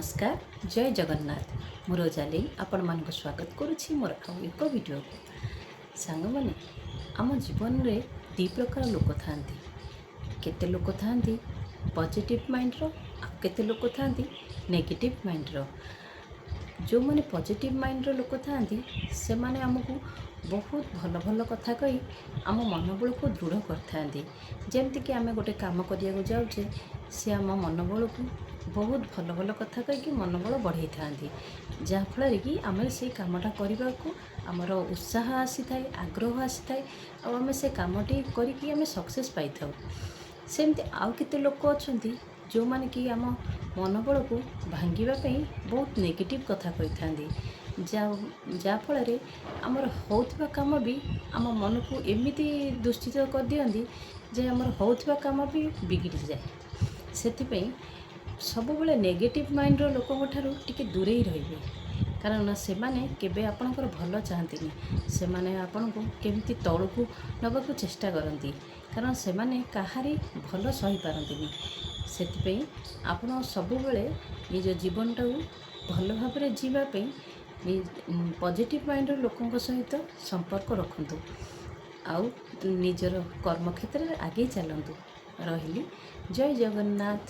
ନମସ୍କାର, ଜୟ ଜଗନ୍ନାଥ। ମୁଁ ରୋଜାଲିନ ଆପଣମାନଙ୍କୁ ସ୍ୱାଗତ କରୁଛି ମୋର ଆଉ ଏକ ଭିଡ଼ିଓକୁ। ସାଙ୍ଗମାନେ, ଆମ ଜୀବନରେ ଦୁଇ ପ୍ରକାର ଲୋକ ଥାଆନ୍ତି। କେତେ ଲୋକ ଥାଆନ୍ତି ପଜିଟିଭ୍ ମାଇଣ୍ଡର, ଆଉ କେତେ ଲୋକ ଥାଆନ୍ତି ନେଗେଟିଭ୍ ମାଇଣ୍ଡର। ଯେଉଁମାନେ ପଜିଟିଭ୍ ମାଇଣ୍ଡର ଲୋକ ଥାଆନ୍ତି, ସେମାନେ ଆମକୁ ବହୁତ ଭଲ ଭଲ କଥା କହି ଆମ ମନୋବଳକୁ ଦୃଢ଼ କରିଥାନ୍ତି। ଯେମିତିକି ଆମେ ଗୋଟେ କାମ କରିବାକୁ ଯାଉଛେ, ସେ ଆମ ମନୋବଳକୁ ବହୁତ ଭଲ ଭଲ କଥା କହିକି ମନୋବଳ ବଢ଼େଇଥାନ୍ତି, ଯାହାଫଳରେ କି ଆମେ ସେଇ କାମଟା କରିବାକୁ ଆମର ଉତ୍ସାହ ଆସିଥାଏ, ଆଗ୍ରହ ଆସିଥାଏ ଆଉ ଆମେ ସେ କାମଟି କରିକି ଆମେ ସକ୍ସେସ୍ ପାଇଥାଉ। ସେମିତି ଆଉ କେତେ ଲୋକ ଅଛନ୍ତି, ଯେଉଁମାନେ କି ଆମ ମନୋବଳକୁ ଭାଙ୍ଗିବା ପାଇଁ ବହୁତ ନେଗେଟିଭ୍ କଥା କହିଥାନ୍ତି, ଯାହାଫଳରେ ଆମର ହେଉଥିବା କାମ ବି ଆମ ମନକୁ ଏମିତି ଦୂଷିତ କରିଦିଅନ୍ତି ଯେ ଆମର ହେଉଥିବା କାମ ବି ବିଗିଡ଼ିଯାଏ। ସେଥିପାଇଁ ସବୁବେଳେ ନେଗେଟିଭ୍ ମାଇଣ୍ଡର ଲୋକଙ୍କ ଠାରୁ ଟିକେ ଦୂରେଇ ରହିବେ, କାରଣ ସେମାନେ କେବେ ଆପଣଙ୍କର ଭଲ ଚାହାନ୍ତିନି। ସେମାନେ ଆପଣଙ୍କୁ କେମିତି ତଳକୁ ନେବାକୁ ଚେଷ୍ଟା କରନ୍ତି, କାରଣ ସେମାନେ କାହାରି ଭଲ ସହିପାରନ୍ତିନି। ସେଥିପାଇଁ ଆପଣ ସବୁବେଳେ ନିଜ ଜୀବନଟାକୁ ଭଲ ଭାବରେ ଯିବା ପାଇଁ ପଜିଟିଭ୍ ମାଇଣ୍ଡର ଲୋକଙ୍କ ସହିତ ସମ୍ପର୍କ ରଖନ୍ତୁ ଆଉ ନିଜର କର୍ମକ୍ଷେତ୍ରରେ ଆଗେଇ ଚାଲନ୍ତୁ। ରହିଲି, ଜୟ ଜଗନ୍ନାଥ।